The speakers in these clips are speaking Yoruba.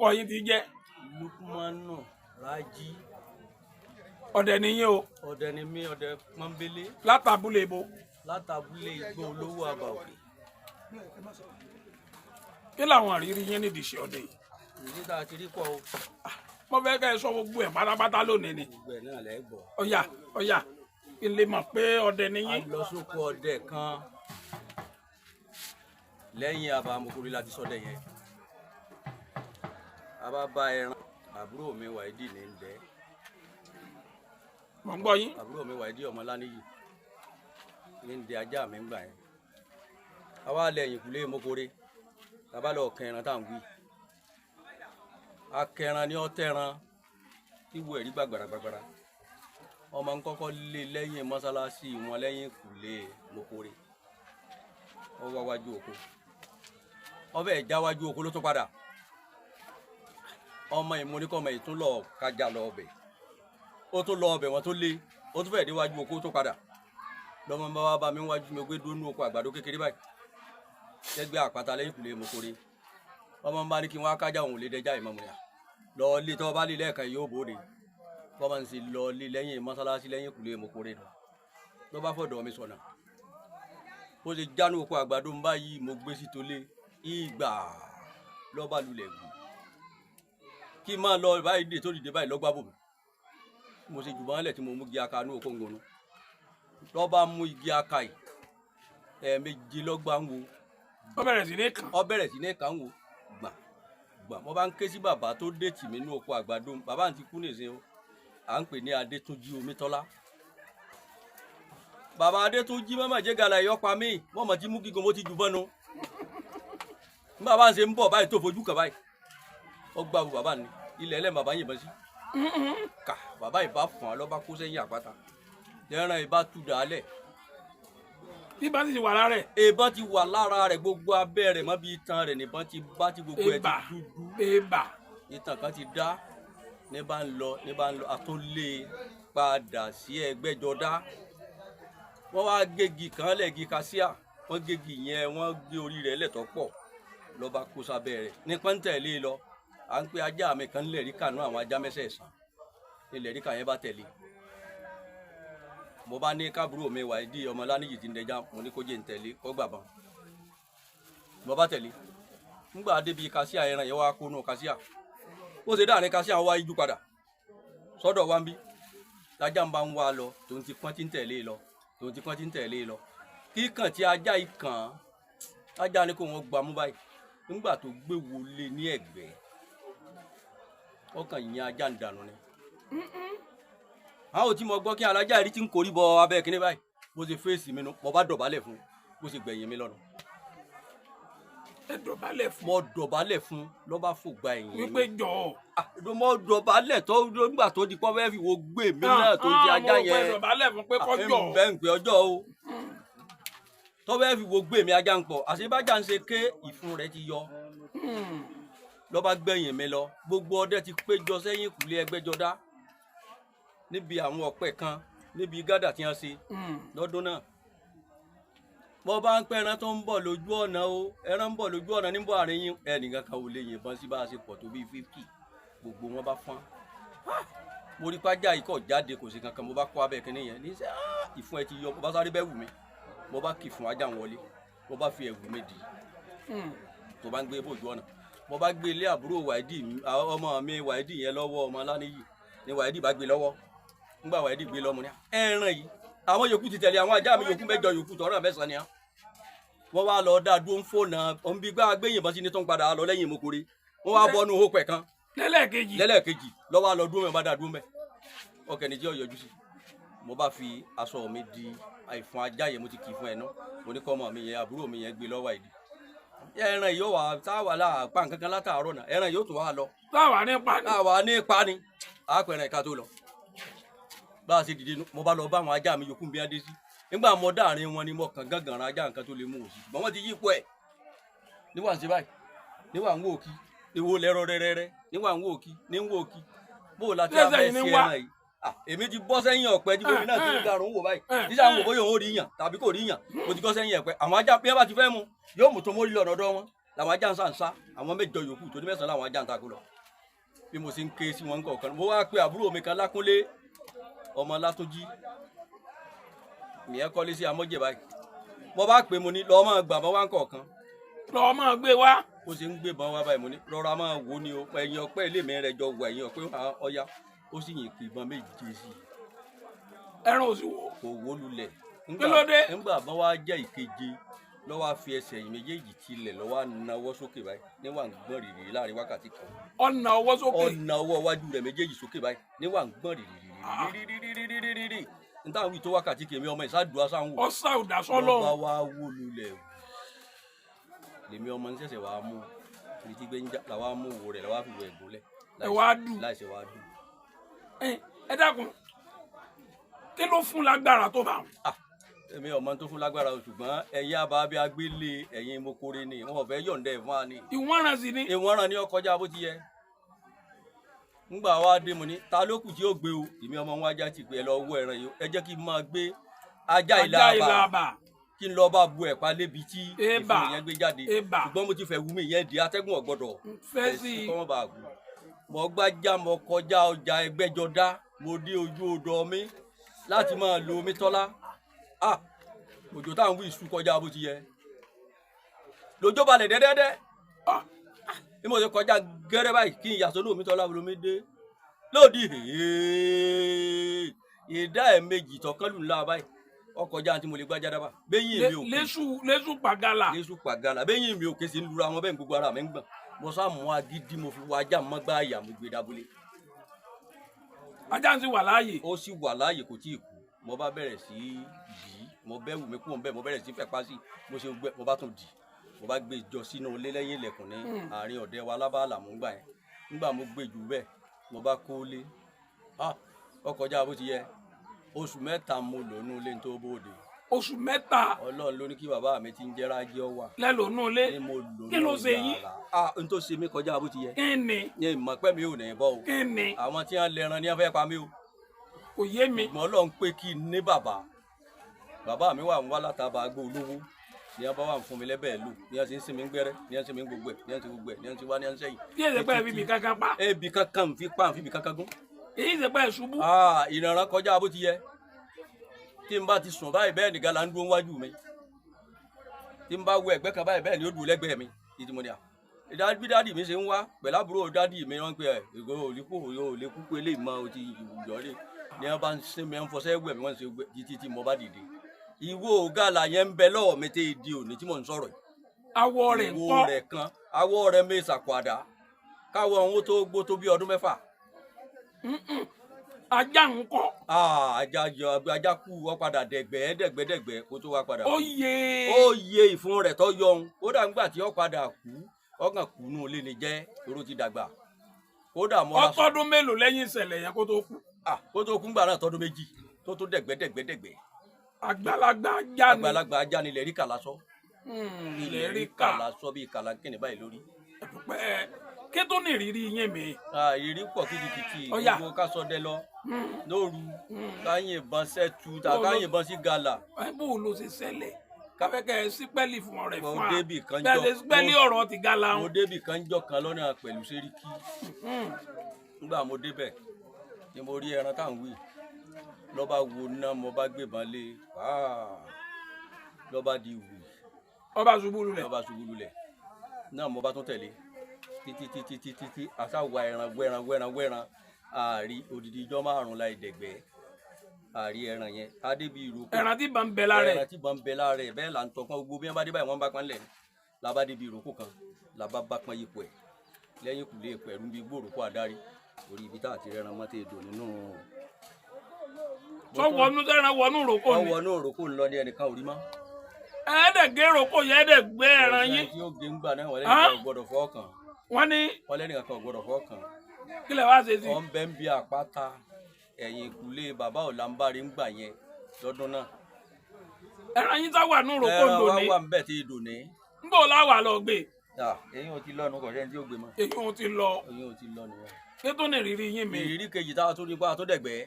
Kọ yín ti jẹ́? Lukumanu Raji. Ọdẹ nìyín o? Ọdẹ ni mí, ọdẹ pọ́nbélé. Látàbúlé ibo? Látàbúlé Igbó Olówó, Àbà Òkè. Kí làwọn àrírí yín nídìí iṣẹ́ ọdẹ yìí? Ìrírí tá a ti rí pọ̀ o. Mo fẹ́ kẹ́ ẹ sọ gbogbo ẹ̀ pátápátá lónìí ni. Gbogbo ẹ̀ náà lẹ́ gbọ́. Ọ̀yà ọ̀yà, kí n lè mọ̀ pé ọdẹ A nìyín. lọ sóko ọdẹ kan lẹ́yìn Àbà Mokori láti sọdẹ yẹn. A bá bá ẹran àbúrò mi Wàídì ní ń dẹ́. Mọ̀ ń gbọ́ yín. Àbúrò mi Wàídì Ọmọláníyì ní ń dẹ ajá mi ń gbà yẹn. A wá lẹ ẹ̀yìnkùlé Mokore, tàbá lọ kẹran tá à ń wí. Akẹran ni ọtẹran tí wo ẹ̀rí gbàgbàrà gbàgbàrà. Ọmọ ń kọ́kọ́ lé lẹ́yìn mọ́sálásí wọn lẹ́yìn kùlé Mokore. Ó wá wájú oko, ọbẹ̀ ẹ̀já wájú oko ló tún padà. Ọmọ ìmúnikọ́mọ ìtún lọ kájà lọ ọbẹ̀, ó tún lọ ọbẹ̀, wọn tó lé, ó tún fẹ́ẹ̀ déwájú oko, ó tún padà. Lọ́mọ bá wá bá mi wájú mi gbé dúró ní oko àgbàdo kékeré báyìí lẹ́gbẹ́ àpáta lẹ́yìn kùlé Mokore. Ọmọ bá ní kí n wá kájà, òun lè dẹjà ìmọ̀mù yà lọ lé. Tọ́ bá lé lẹ́ẹ̀kan yóò bóde. Bọ́mọ ń sì lọ lé lẹ́yìn mọ́sálásí lẹ́yìn kùlé Mokore lọ ló bá fọ̀dọ̀ mi sọ̀nà. Bó ṣe jánu oko àgbàdo ń báyìí, mo gbé sí tolé ìgbà lọ́ba lulẹ̀ gbù kí n máa lọ báyìí dè tó dìde báyìí lọ́gbà bò mí. Mo ṣe jùbọ́n lẹ̀ tí mo mú igi aka ní oko ngonu lọ́ba mú igi aka yìí, ẹ̀ẹ̀mejì lọ́gbà ń wo. Ó bẹ̀rẹ̀ sí ní kàn. Ó bẹ̀rẹ̀ sí ní kàn ń wo gbà gbà. Mo bá ń ké sí bàbá tó dé tì mí ní oko àgbàdo. Bàbá àti kú nìsín o, à ń pè ní Adétúnjí Omítọ́lá. Bàbá Adétúnjí, mọ́mọ́ jẹ́ gàlà ẹ̀yọ́ pa mí, mọ́mọ́ tí mú gígan, mo ti jù bọ́nu. Bí bàbá ń ṣe ń bọ̀ báyìí tó fojú kàn báyìí, ó gbà wo bàbá ni ilẹ̀ ẹlẹ́ bàbá yìnbọn sí kà. Bàbá ìbá fún ọ lọ́ba kó sẹ́yìn àpáta lẹ́ràn ìbá tú dàálẹ̀. Bí bá sì wà lára ẹ̀. Ìbọn ti wà lára rẹ̀, gbogbo abẹ́ rẹ̀ mọ́ bí itan rẹ̀ nìbọn ti bá tí gbogbo ẹ̀ ti Ebà. dúdú. Ebà. Ìtàn kan ti dá ní bá ń lọ, ní bá ń lọ, àtúnlé padà sí ẹgbẹ́jọdá. Wọ́n wá gégi kan lẹ́gi kásíà, wọ́n gégi yẹn, wọ́n gé orí rẹ̀ lẹ́tọ̀ pọ̀, lọ́ba kó sábẹ́ rẹ̀ ní pọ́ńtẹ̀lé lọ. À ń pe ajá mi kan lẹ̀rí kànú àwọn ajá mẹ́sẹ̀ẹ̀sán ní lẹ̀rí kà yẹn bá tẹ̀lé. Mo bá ní kábúrò mi Wàídì ọmọ Lánìyí tí ń dẹja, mo ní kó jẹ́ ń tẹ̀lé kó gbà bàn. Mo bá tẹ̀lé ńgbà débi kásíà, ẹran yẹn wá kó nù kásíà. Ó ṣe dáàrin kásíà, wá ijú padà sọ́dọ̀ wa ń bí. Lájà ń bá ń wá lọ, tòun ti pọ́n tí ń tẹ̀lé lọ, tòun ti pọ́n tí ń tẹ̀lé lọ. Kíkàn tí ajá yìí kàn án, ajá ni kò wọ́n gbámú báyìí. Nígbà tó gbé wọlé ní ẹ̀gbẹ́, ọkàn yìnyín ajá ń dànù ni. Àwọn ò tí mo gbọ́ kí alájà rí tí ń korí bọ abẹ́ kínní báyìí. Bó ṣe fèsì mi nu, mo bá dọ̀bálẹ̀ fún un, bó ṣe gbẹ̀yìn mi lọ́nu. Ẹ dọ̀bálẹ̀ fún. Mo dọ̀bálẹ̀ fún, ló bá fò gba ẹ̀yìn mi. Wípé jọ̀ọ́. Ah, mo dọ̀bálẹ̀ tó nígbà tó di pọ́ fẹ́ fi wo gbé mi náà tó di ajá Mo rò pé yẹn. dọ̀bálẹ̀ fún pé kó jọ̀ọ́. Bẹ́ẹ̀ ń pè ọjọ́ o tó fẹ́ fi wo gbé mi, ajá ń pọ̀ àṣebájá ń ṣe ké, ìfun rẹ̀ ti yọ. Ló bá gbẹ̀yìn mi lọ. Gbogbo ọdẹ ti péjọ sẹ́yìn kùlé ẹgbẹ́jọdá níbi àwọn ọ̀pẹ kan níbi gádà tí wọ́n ṣe lọ́dún náà. Bọ́ bá ń pẹ́ ẹran tó ń bọ̀ lójú ọ̀nà o, ẹran ń bọ̀ lójú ọ̀nà níbo àárín yín, ẹnìkan kan ò lè yìnbọn sí bá a ṣe pọ̀ tó bíi 50, gbogbo wọn bá fọ́n. Mo rí pájá ikọ̀ jáde, kò sí kankan. Mo bá kó abẹ́ kínní yẹn ní sẹ́ ìfun ẹ ti yọ. Mo bá sáré bẹ́ wù mí, mo bá kì fún ajá wọlé, mo bá fi ẹ̀wù mi dì í tó bá ń gbé bójú ọ̀nà. Mo bá gbé ilé àbúrò Wàídì, ọmọ mi Wàídì yẹn lọ́wọ́, ọmọ Láníyì ni Wàídì bá gbé lọ́wọ́. Ńgbà Wàídì gbé lọ́mọ ní ẹran yìí, àwọn yòókù ti tẹ̀lé àwọn ajá mi yòókù mẹ́jọ yòókù tọ́rọ̀ mẹ́sàn-án ni á. Wọ́n wá lọ dá dúró ń fònà òun bí gbá gbéyìnbọn sí ni tó ń padà lọ lẹ́yìn Mokore. Wọ́n wá bọ́nu hópẹ̀ kan. Lẹ́lẹ́kejì. Lẹ́lẹ́kejì lọ́wọ́ á lọ dúró mẹ́, bá dá dúró mẹ́, ọkẹ́ ni jẹ́ ọ̀yọ́jú sí. Mo bá fi aṣọ mi di àìfún ajá yẹn, mo ti kì í fún ẹ ná. Mo ní kọ́ ọmọ mi yẹn, àbúrò mi yẹn gbé lọ́wọ́ àìdí ẹran yìí ó wà táwa là pa nǹkan kan látàárọ̀ náà, ẹran yìí ó tún wà lọ. Táwa ní pa ni. Táwa ní pa ni àpẹẹrẹ ìka tó lọ. Bá a ṣe dìde nu, mo bá lọ bá àwọn ajá mi yòókù bí wọ́n dé sí. Nígbà mo dáàrin wọn ni mo kàn gángan ran ajá nǹkan tó lè mú òsì, ṣùgbọ́n wọ́n ti yí ipò ẹ̀ níwà ń ṣe báyìí, níwà ń wò kí ìwo lẹ́rọ rẹ́rẹ́rẹ́, níwà ń wò kí ní ń wò kí bó o láti Lẹ́sẹ̀ abẹ́ yìí ní sí wá. ẹran yìí. Ah, èmi ti bọ́ sẹ́yìn ọ̀pẹ tí gbogbo náà ti ń garun wò báyìí níṣẹ́ àwọn òbóyè òun ò rí yàn tàbí kò rí yàn. Mo ti bọ́ sẹ́yìn ọ̀pẹ. Àwọn ajá bí wọ́n bá ti fẹ́ mu yóò mú tó mórí lọ́dọ̀ wọn. Làwọn ajá ń sá ń sá, àwọn mẹ́jọ yòókù tó ní mẹ́sàn-án làwọn ajá ń takò lọ. Bí mo ṣe ń ké sí wọn kọ̀ọ̀kan, mo wá pe àbúrò mi kan, Lákúnlé ọmọ Látúnjí, mìíràn kọ́lé sí amọ́jẹ̀ báyìí. Mo bá pè, mo ní lọ́ọ́ máa gbà bọ́ wá ń kọ̀ọ̀kan. Lọ́ọ́ máa gbé wá. Bó ṣe ń gbé bọn wá báyìí, mo ní rọra máa wò ni o, ẹ̀yìn ọpẹ́ ilé mi rẹ̀ jọ wọ ẹ̀yìn ọpẹ́ ọya, ó sì yìn kì ìbọn méje sí i. Ẹran ò sì wò. Kò wó lulẹ̀. Kí ló dé? Ńgbà bọ́n wá jẹ́ ìkeje lọ́wọ́ á fi ẹsẹ̀ ẹ̀yìn méjèèjì tilẹ̀, lọ́wọ́ á nawọ́ sókè báyìí níwà ń gbọ́n rìrì láàrin wákàtí kan. Ọ̀nà ọwọ́ sókè. Ọ̀nà ọwọ́ iwájú rẹ̀ méjèèjì sókè báyìí níwà ń gbọ́n rìrì níta wí tó wákàtí kèmí ọmọ ìsádùá sáwọn wò. Ọ̀sà òdàsọ́lọ́. Lọ́ba wá wó lulẹ̀, lèmi ọmọ ń ṣẹ̀ṣẹ̀ wàá mú ibi tí gbé ń já làwa mú wo rẹ̀, làwa fi wọ ẹ̀gún lẹ̀. Ẹ wá dù. Láìsẹ̀ wàá dù. Ẹ dákun, kí ló fún lágbára tó bá wọn? Ah, èmi ọmọ tó fún lágbára o, ṣùgbọ́n ẹ̀yin abàbí agbélé ẹ̀yin mokore ni wọn ò fẹ́ yọ̀ǹda ẹ̀ fún wa ni. Ìwọ́n ràn sí ni. Ìwọ̀n ràn ní ọkọjá bó ti yẹ. Ngbà wa dé, mo ní ta ló kù tí ó gbé o? Èmi ọmọ wọn ajá ti pé ẹ lọ wọ ẹran yìí, ẹ jẹ́ kí n máa gbé ajá ìlà Ajá ìlà àbà àbà. kí n lọ bá bu ẹ̀pà lébi tí Ebà. ìfún yẹn gbé jáde. Ebà. Ṣùgbọ́n mo ti fẹ́ wú mi yẹn di atẹ́gùn ọ̀gbọ́dọ̀ Fẹ́ sí i. kọ́mọ́ bá a kú. Mo gbájá, mo kọjá ọjà Ẹgbẹ́jọdá, mo dé ojú odò mi láti máa lo omi tọ́lá. Ah, òjò táwọn wí ìṣú kọjá bó ti yẹ, lójó balẹ̀ dẹ́dẹ́dẹ́. Ah, Bí mo ṣe kọjá gẹ́rẹ́ báyìí kí n yàtọ̀ ní omi tọ́lá lomi dé lódì hèé, ìdá ẹ̀ méjì tọkànlù ńlá báyìí ọkọjá tí mo lè gbájá dábàá bẹ́yìn mi ò kè. Lẹ́sù lẹ́sù pàgàlà. Lẹ́sù pàgàlà, bẹ́yìn mi ò kè sí ń lura wọn bẹ́ẹ̀, gbogbo ara mi ń gbọ̀n. Mo sá mú agídí, mo fi wá ajá mọ́gbá àyà, mo gbé dábúlé. Ajá ń sì wà láàyè. Ó sì wà láàyè, kò tíì kú. Mo bá bẹ̀rẹ̀ sí í dì í, mo bẹ́ wù mí kúrò ń bẹ́ẹ̀, mo bẹ̀rẹ̀ sí í fẹ̀pá sí i, mo ṣe gbẹ, mo bá tún dì í, mo bá gbé jọ sínú ilé lẹ́yìn ilẹ̀kùn ní àárín ọ̀dẹ wa lábàlà mú gbà yẹn. Nígbà mo gbé jù bẹ́ẹ̀, mo bá kó lé. Ah, ó kọjá bó ti yẹ. Oṣù 3 mo lò nínú ilé tó bóde. Oṣù 3. Ọlọ́run ló ní kí bàbá mi ti ń jẹ́ rájẹ́ ọ wà. Lẹ́lòónú ilé. Ní mo lò Kí ló nínú ṣe yín? yàrá. Ah, n tó ṣe mí kọjá bó ti yẹ. Kí ni? Ní ìmọ̀ pẹ́ mi ò ní bọ́ o. Kí ni? Àwọn tí wọ́n lẹ́ran ni wọ́n fẹ́ pa mí o. Kò yé mi. Ṣùgbọ́n Ọlọ́run pé kí n ní bàbá. Bàbá mi wà ń wá látàbà agbó olówó ní wọ́n bá wà ń fún mi lẹ́bẹ̀ẹ́ lò ní wọ́n ti ń sinmi ń gbẹ́rẹ́ ní wọ́n ti ń gbogbo ẹ̀ ní wọ́n ti gbogbo ẹ̀ ní wọ́n ti wá ní wọ́n sẹ́yìn. Kí èsì pẹ́ bíbí kankan pa? Ebi kankan ń fi pa ń fi ibi kankan gún. Èyí ṣe pẹ́ ṣubú. Ah, ìrànràn kọjá bó ti yẹ. Tí n bá ti sùn báyìí, bẹ́ẹ̀ nìkan là ń dúró wájú mi. Tí n bá wo ẹ̀gbẹ́ kan báyìí, bẹ́ẹ̀ ni ó dùn lẹ́gbẹ̀ẹ́ mi. Ìdí mo ní à bí dádì mi ṣe ń wá pẹ̀lú àbúrò dádì mi, wọ́n ń pè ẹ̀ ìgò òlékù òlékù pé lè mọ òtí ìjọ́lé ni wọ́n bá ń ṣe mi ń fọṣẹ́ wẹ̀ mi, wọ́n ń ṣe gbẹ títí tí mo bá dìde. Ìwo gàlà yẹn ń bẹ lọ́wọ́ mi tẹ́ di òní tí mò ń sọ̀rọ̀ yìí. Awọ rẹ̀ Ìwo ńkọ́? rẹ̀ kan, awọ rẹ̀ mi ṣàkóàdá káwọ ohun tó gbó tó bí ọdún 6. Ajá ńkọ́? Ah, ajá yọ, ajá kú, ọ padà dẹ̀gbẹ́ dẹ̀gbẹ́ dẹ̀gbẹ́ kó tó wá padà Ó kú. yé. Ó yẹ ìfun rẹ̀ tó yọ ohun kódà ńgbà tí ó padà kú, ọkàn kú nù lé ní jẹ́ toró ti dàgbà kódà mọ́ra. Ọtọ́dún mélòó lẹ́yìn ìṣẹ̀lẹ̀ yẹn kó tó kú? Ah, kó tó kú ńgbà náà tọdún 2 tó tó dẹ̀gbẹ́ dẹ̀gbẹ́ dẹ̀gbẹ́. Àgbàlagbà ajá ni. Àgbàlagbà ajá ni, ilẹ̀ rí kàlá sọ. Ilẹ̀ rí kà. Kàlá sọ bíi kàlá kíni báyìí lórí. Ẹ̀dùpẹ́, kí tó ní ìrírí yín mi? Ah, ìrírí pọ̀ kìtìkìtì. Ọ̀yà. Gbogbo ká sọdẹ lọ lóru, ká yìnbọn sẹ́tu tà, ká yìnbọn sí gàlà. Ẹ bó ló ṣe ṣẹlẹ̀, káfẹ́kẹ́ sípẹ́lì fún ọ̀rẹ́ Mo fún wa débì kan bẹ́ẹ̀ jọ- ṣe sípẹ́lì ọ̀rọ̀ ti gala Mo wọn. débì kan jọ kan lọ́nà pẹ̀lú sẹ́ríkì. Nígbà mo débẹ̀ ni mo rí ẹran tá à ń wí lọ́ba wo ná, mo bá gbébọn lé, lọ́ba di wì. Ọba ṣubú lulẹ̀. Lọ́ba ṣubú lulẹ̀ náà, mo bá tún tẹ̀lé títí títí títí tí àṣàwà ẹran wẹ́ran wẹ́ran wẹ́ran àárí odidi ijọ́ 5 láì dẹ̀gbẹ́ àárí ẹran yẹn adébí ìrókò. Ẹran tí bá ń bẹ lára ẹ̀. Ẹran tí bọ́n ń bẹ lára ẹ̀ bẹ́ẹ̀ là ń tọpọ́n gbogbo bí wọ́n bá dé báyìí, wọ́n bá pọ́n lẹ̀ làbá débi ìrókò kan, làbá bá pọ́n yípo ẹ̀ lẹ́yìn kùlé pẹ̀lú bí gbòòrókò adarí orí ibi tá àti rẹran mọ́tò èdò nínú. Tó wọnú sẹ́ran wọnú ròkó wọ́n ni. wọnú ìrókò ńlọ ní ẹnìkan ò rí mọ́. Ẹ̀ẹ́dẹ̀ gé ròkó yẹn, ẹ̀ẹ́dẹ̀ gbé ẹran yín. Ọ̀sẹ̀ tí ó gé ń gbà náà, wọ́n lẹ́nìkan ò gbọ́dọ̀ fọ́ kàn. Wọ́n ní Wọ́n lẹ́nìkan kan ò gbọ́dọ̀ fọ́ kàn. Kílẹ̀ wá ṣe sí. Wọ́n bẹ́ ń bí àpáta ẹ̀yìn ìkùlé bàbá ọ̀làǹbárí ń gbà yẹn lọ́dún náà. Ẹran yín tá wà nú ròkó Ẹran wa lónìí. wà ń bẹ̀ tí ì dùn ní. Ń bò láwà lọ gbé. Eyín ò ti lọ́nu, kọ̀ọ̀ṣẹ́ tí ó gbé mọ́. Èyí ò ti lọ. Eyín ò ti lọ nìyẹn. Kí tó ní ìrírí yín mi? Ìrírí kejì táwa tó rí pa tó dẹ̀gbẹ́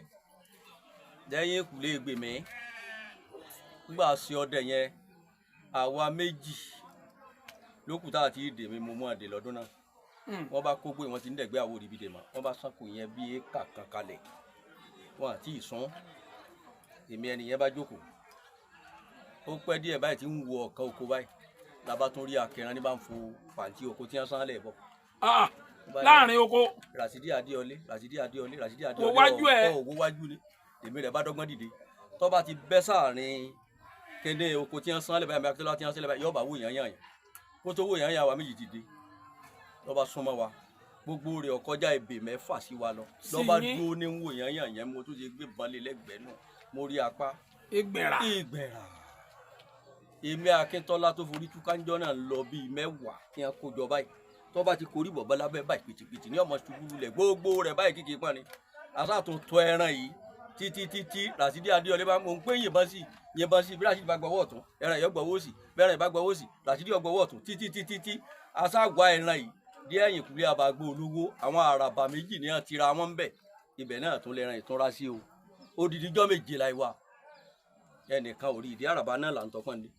lẹ́yìn ìkùlé gbèmí nígbà sí ọdẹ yẹn, àwa méjì Lókùtà àti ìdè mi mo mú àdè lọ́dún náà. Wọ́n bá kó gbé wọn ti ń dẹ̀gbẹ́ àwọn òrìbìdè mọ́, wọ́n bá sanko yẹn bí éka kan kalẹ̀, wọn àti ìsún. Èmi ẹnìyẹn bá jókòó, ó pẹ́ díẹ̀ báyìí tí ń wo ọ̀kan oko báyìí, làbá tún rí akẹran ní bá ń fo pàǹtí oko tí wọ́n sán lẹ̀ bọ̀. Ah, láàrin oko. Rasidi Adéọlé, Rasidi Adéọlé, Rasidi Adéọlé. Wo wájú ẹ. Ọ wo wájú ni. Èmi rẹ̀ bá dọ́gbọ́n dìde, tó bá ti bẹ́ sáàrin kéde oko tí wọ́n sán lẹ̀ báyìí, àmì akíntọ́lá tí wọ́n sán lẹ̀ báyìí, yóò bá wò yàn yàn yàn kó tó wò yàn yàn wa méjì dìde, ló bá súnmọ́ wa, gbogbo rẹ̀ ọkọjá ebè 6 sí wa lọ. Sí Ló bá yín. dúró ní wò yàn yàn yẹn, mo tún ti gbé balẹ̀ lẹ́gbẹ̀ẹ́ náà, mo rí apá. Ìgbìnrà. Ìgbẹ̀rà. Èmi Akíntọ́lá tó forí túkánjọ́ náà lọ bíi 10 kí wọ́n kó jọ báyìí, tó bá ti korí bọ̀ bọ́lábẹ́ báyìí, pìtìpìtì ní ọmọ ṣubú lulẹ̀, gbogbo rẹ̀ báyìí kíkì pọ́n ni àṣà tó tọ ẹran yìí títí títí. Rasidi Adéọlé bá mò ń pé yìnbọn sí, yìnbọn sí. Bí Rasidi bá gbọ́wọ́ ọ̀tún, ẹran yìí gbọ́wọ́ òsì. Bí ẹran yìí bá gbọ́wọ́ òsì, Rasidi yóò gbọ́wọ́ ọ̀tún, títí títí tí àṣà wá ẹran yìí dé ẹ̀yìn kúlẹ̀ àbàgbò olówó. Àwọn àràbà méjì ní àtira wọn ń bẹ̀, ibẹ̀ náà tún lẹ́ran ìtúnra sí o. Odidi ijọ́ 7 la wà, ẹnìkan ò rí ìdí àràbà náà là ń tọpọ́n ni.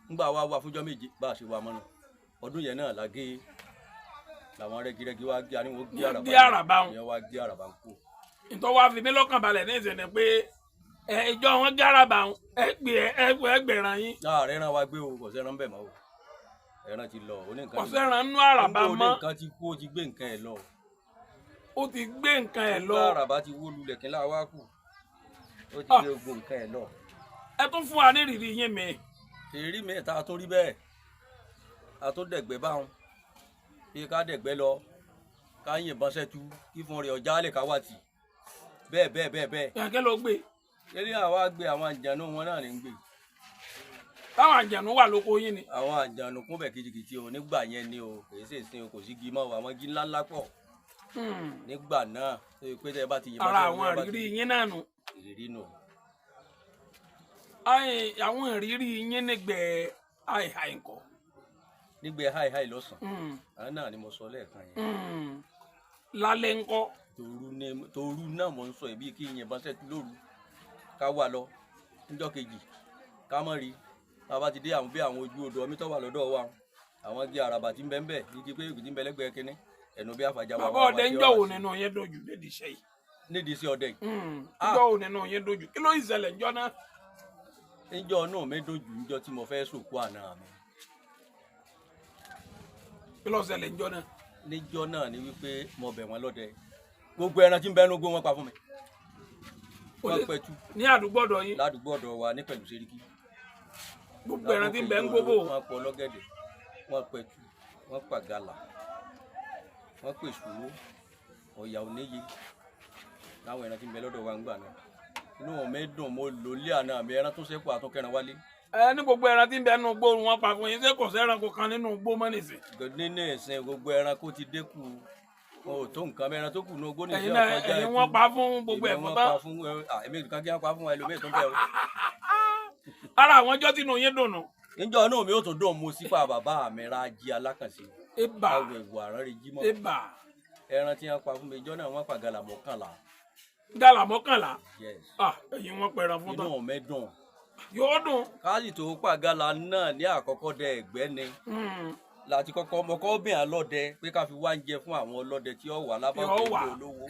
Ńgbà wa wà fúnjọ́ 7 bá a ṣe wà mọ́nà ọdún yẹn náà la gé làwọn rẹ́gírẹ́gí wá gé àníwò gé àràbà. Gé àràbà wọn. Yẹn wá gé àràbà ń kú. Ìtọ́ wa fi mí lọ́kàn balẹ̀ ní ìsìn ni pé ẹ ìjọ wọn gé àràbà wọn, ẹ gbé ẹ ẹgbẹ̀ràn yín. Láàárẹ̀ ẹran wa gbé o, kò sẹ́ran bẹ́ẹ̀ mọ́ o, ẹran ti lọ oní nǹkan. Kò sẹ́ran nú àràbà mọ́ mọ́. Oní nǹkan ti kú, ó ti gbé nǹkan ẹ̀ lọ. Ó ti gbé nǹkan ẹ̀ lọ. Nígbà àràbà ti wó lulẹ̀ kí n láwa kù, ó ti Ah. gbé gbogbo nǹkan ẹ̀ lọ. Ẹ tún fún wa ní ìrírí yín mi. Èrí mi ta tó rí bẹ́ẹ̀, a tó dẹ̀gbẹ́ báwọn bí ká dẹ̀gbẹ́ lọ, ká yìnbọn sẹ́tu kí fún rẹ̀ ọjà lè ká wà tì bẹ́ẹ̀ bẹ́ẹ̀ bẹ́ẹ̀ bẹ́ẹ̀. Kẹ̀kẹ́ ló gbé. Eré àwa gbé, àwọn àjànú wọn náà ní gbé. Táwọn àjànú wà lóko yín ni? Àwọn àjànú kún bẹ̀ kìjìkìjì o nígbà yẹn ni o, kì í ṣe ìsìn o, kò sí igi mọ́ o, àwọn igi ńláńlá pọ̀ nígbà náà tó yẹ pé tẹ́ ẹ bá ti yìnbọn Ara sẹ́nu, àwọn tẹ́ ẹ bá ti- ìrírí yín náà nù. Ìrírí nù. Ai, àwọn ìrírí yín nígbẹ̀ àìhàì ńkọ́? Nígbẹ́ háì háì lọ́sàn-án, àwọn náà ni mo sọ lẹ́ẹ̀kan yẹn. Lálẹ́ ńkọ́? Tòru ni, tòru náà mo ń sọ ìbí kí yìnbọn sẹ́tu lóru, ká wà lọ níjọ́ kejì ká mọ̀ rí. Tá a bá ti dé àwọn bí àwọn ojú odò omi tó wà lọ́dọ̀ wa, àwọn igi àràbà tí ń bẹ ń bẹ, igi pé igi tí ń bẹ lẹ́gbẹ̀ẹ́ kínní ẹnu bí àfàjà wà. Bàbá wà ọdẹ, tí ń ó jọ wà wo sí. nínú yín dojú nídìí iṣẹ́ yìí? Nídìí sí ọdẹ yìí. Ah. Ń jọ wo nínú yín dojú? Kí ló ìṣẹ̀lẹ̀ ńjọ́ náà? Níjọ́ náà mi dojú níjọ́ tí mo fẹ́ sòkú àná mi. Kí ló ṣẹlẹ̀ ńjọ́ náà? Níjọ́ náà ni wípé mo bẹ̀ wọ́n lọ́dẹ, gbogbo ẹran tí ń bẹ nínú igbó wọn pa fún mi. Wọ́n pẹ̀tù. Ní àdúgbò ọ̀dọ̀ yín? Ládùúgbò ọ̀dọ̀ wa ní pẹ̀lú sẹ́ríkì. Gbogbo ẹran tí ń bẹ ń gbogbo. Wọ́n pọ̀ lọ́gẹ̀dẹ̀, wọ́n pẹ̀tù, wọ́n pàgàlà, wọ́n pè sùúrù ọ̀yà oníye láwọn ẹran tí ń bẹ lọ́dọ̀ wa ń gbà náà. Inú wọn mi dùn, mo lò lé àná mi, ẹran tó ṣẹ́kù àtúnkẹ́ran wálé. Ẹ ní gbogbo ẹran tí ń bẹ nínú igbó wọn pa fún yín, ṣé kò sẹ́ran kankan nínú igbó mọ́ nìsín? Nínú ìsìn, gbogbo ẹran kó ti dínkù, wọn ò tó nǹkan. Ẹran tó kù ní ogó nìyẹn. Ẹ̀yin náà, ẹ̀yin wọ́n pa fún gbogbo èmi ẹ̀fọn wọ́n tán? Pa fún ẹ, à, èmi nìkan kí wọ́n pa fún wa, ẹlòmíì tó ń bẹ o. Ara àwọn ọjọ́ tínú yín dùn nù. Níjọ́ náà mi ò tún dùn, mo sípà bàbá mi ra jí alákànṣe. Ibà. Awọ ẹ̀wù àrán rẹ jí mọ́. Ibà. Ẹran tí wọ́n pa fún mi ìjọ́ náà, wọ́n pa gàlà 11. Gàlà 11? Yes. Ah, ẹ̀yin wọ́n pẹran fún tán. Inú mi dùn. Yóò dùn. Káàsì tó pa gàlà náà ní àkọ́kọ́ dẹ ẹ̀gbẹ́ ni láti kọ́kọ́ mọ kọ́ bìn alọ́dẹ pé ká fi wá ń jẹ fún àwọn ọlọ́dẹ tí ó wà lábàá Yóò wà. òkè olówó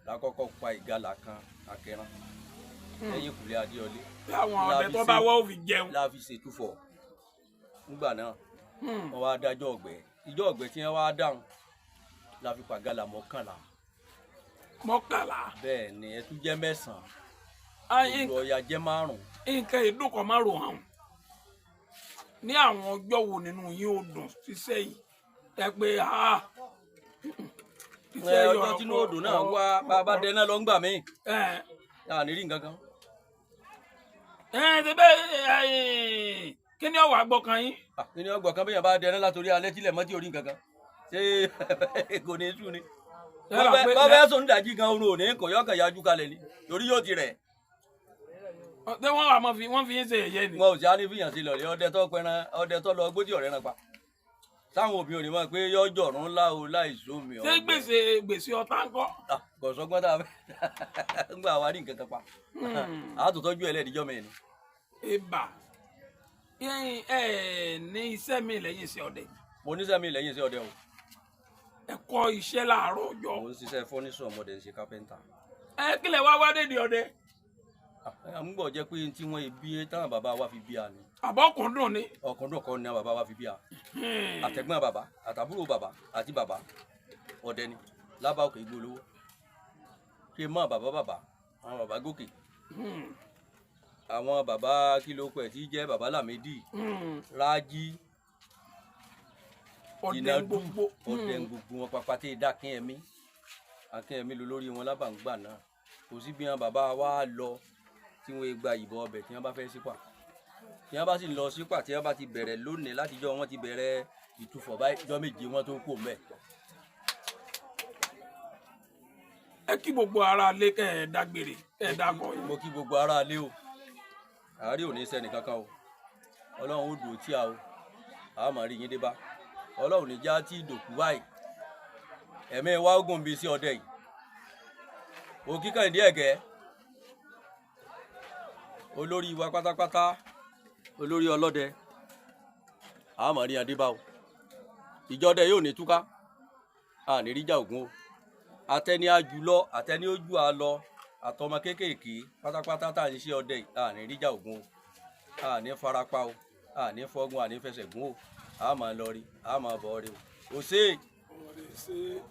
lákọ́kọ́ pa ìgalà kan akẹran lẹ́yìn kùlé adéọlé. Bí àwọn ọdẹ tó bá wọ́ ò fi jẹun. La fi ṣètúfọ̀ ńgbà náà. Wọ́n wá dájọ́ ọ̀gbẹ́, ìjọ ọ̀gbẹ́ tí wọ́n wá dáhùn la fi pa gàlà 11. 11. Bẹ́ẹ̀ ni, ẹtú jẹ́ 9. Ayé. Odò Ọya jẹ́ 5. Nǹkan ìdúnkọ̀ má ro hàn ní àwọn ọjọ́ wo nínú yín ó dùn ṣiṣẹ́ yìí, ẹ pé ah, Ẹ ọjọ́ tínú odò náà wá bá a bá dẹ náà lọ ń gbà mí ẹ à ní rí nǹkan kan. Ẹ ṣe bẹ́ẹ̀ ẹ, kí ni ọ̀wà gbọ́kàn yín? Ah, nínú ọgbọ̀n kan, bẹ́yàn bá dẹ náà látòrí alẹ́ tílẹ̀ mọ́ tí ò rí nǹkan kan, ṣé kò ní sú ni? Ẹ rà pé- Bọ́ bẹ́ẹ̀ sùn dájí gan, oorun ò ní kò yọkàn yájú kalẹ̀ ni torí yóò ti rẹ̀. Ṣé wọ́n wà mọ́ fi wọ́n fi yín ṣe yẹ̀yẹ́ ni? Wọn ò sí á ní fìyàn sí lọ̀lẹ́ ọdẹ tó pẹran, ọdẹ tó lọ gbódì ọ̀rẹ́ náà pa sáwọn òbí òní mọ̀ pé yọjọ́ ọ̀run ńlá o láì sómi. Ṣé gbèsè gbèsè ọ̀tá ń kọ́? Ah, kò sọgbọ́n tá a fẹ́ ń gbà wá rí nǹkan kan pa, a tó tọ́jú ẹlẹ́dìjọ́ mi ni. Ibà. Ẹ ẹ ní iṣẹ́ mi lẹ́yìn iṣẹ́ ọdẹ? Mo níṣẹ́ mi lẹ́yìn iṣẹ́ ọdẹ o. Ẹ kọ́ iṣẹ́ láàárọ̀ ọjọ́? Mo ń ṣiṣẹ́ fọ́nísọ̀, mo dẹ̀ ń ṣe kápẹ́ńtà. Ẹ kílẹ̀ wá wá dédé ọdẹ? Àmúgbọ̀ jẹ́ pé tí wọ́n bí táwọn bàbá wa fi bí a ni. Àbọ̀kùndùn ni? Ọkùnrin kan ní àwọn bàbá wa fi bí a. Àtẹ̀gbọ́n bàbá, àtàbúrò bàbá àti bàbá ọdẹ ni lábá òkè igbó olówó ṣe mọ́ bàbá bàbá àwọn bàbá gòkè, àwọn bàbá kí ló pẹ̀ tí jẹ́ bàbá Lámídì, Rájí. Ọdẹ. Jìnàdù. Gbogbo. Ọdẹ gbogbo wọn pápá tí dá Akínyẹmí, Akínyẹmí ló lórí wọn lábàǹgbà náà. Kò sí bí wọn bàbá wa lọ tí wọn gba ìbọn ọbẹ̀ tí wọn bá fẹ́ sípà, tí wọn bá sì lọ sípà, tí wọn bá ti bẹ̀rẹ̀ lónìí, látijọ́ wọn ti bẹ̀rẹ̀ ìtúfọ̀ báyìí, jọ́ 7 wọn tó kú mẹ́. Ẹ kí gbogbo ara lé, kẹ ẹ dágbére, kẹ ẹ dákọ yìí. Mo kí gbogbo ara lé o. Àárẹ̀ ò ní sẹ́ni kankan o. Ọlọ́run ó dùn tí a o a máa rí yín dé bá. Ọlọ́run ní já tí ìdòkú báyìí. Ẹ̀mí wa ogun bíi sí ọdẹ yìí. Mo kí Kẹ́hìndé Ẹ̀gẹ́, olórí wa pátápátá, olórí ọlọ́dẹ. A máa rí yín dé bá o. Ìjọdẹ yóò ní túká, a ní ríjà ògún o. Àtẹni àjùlọ, àtẹni ojú a lọ, àtọmọ kéékèèké pátápátá tá à ń ṣe ọdẹ yìí, a ní ríjà ògún o, a ní farapa o, a ní fọgún, a ní fẹsẹ̀ gún o. A máa lọ rí, a máa bọ̀ rí o. Òsè. Ṣe.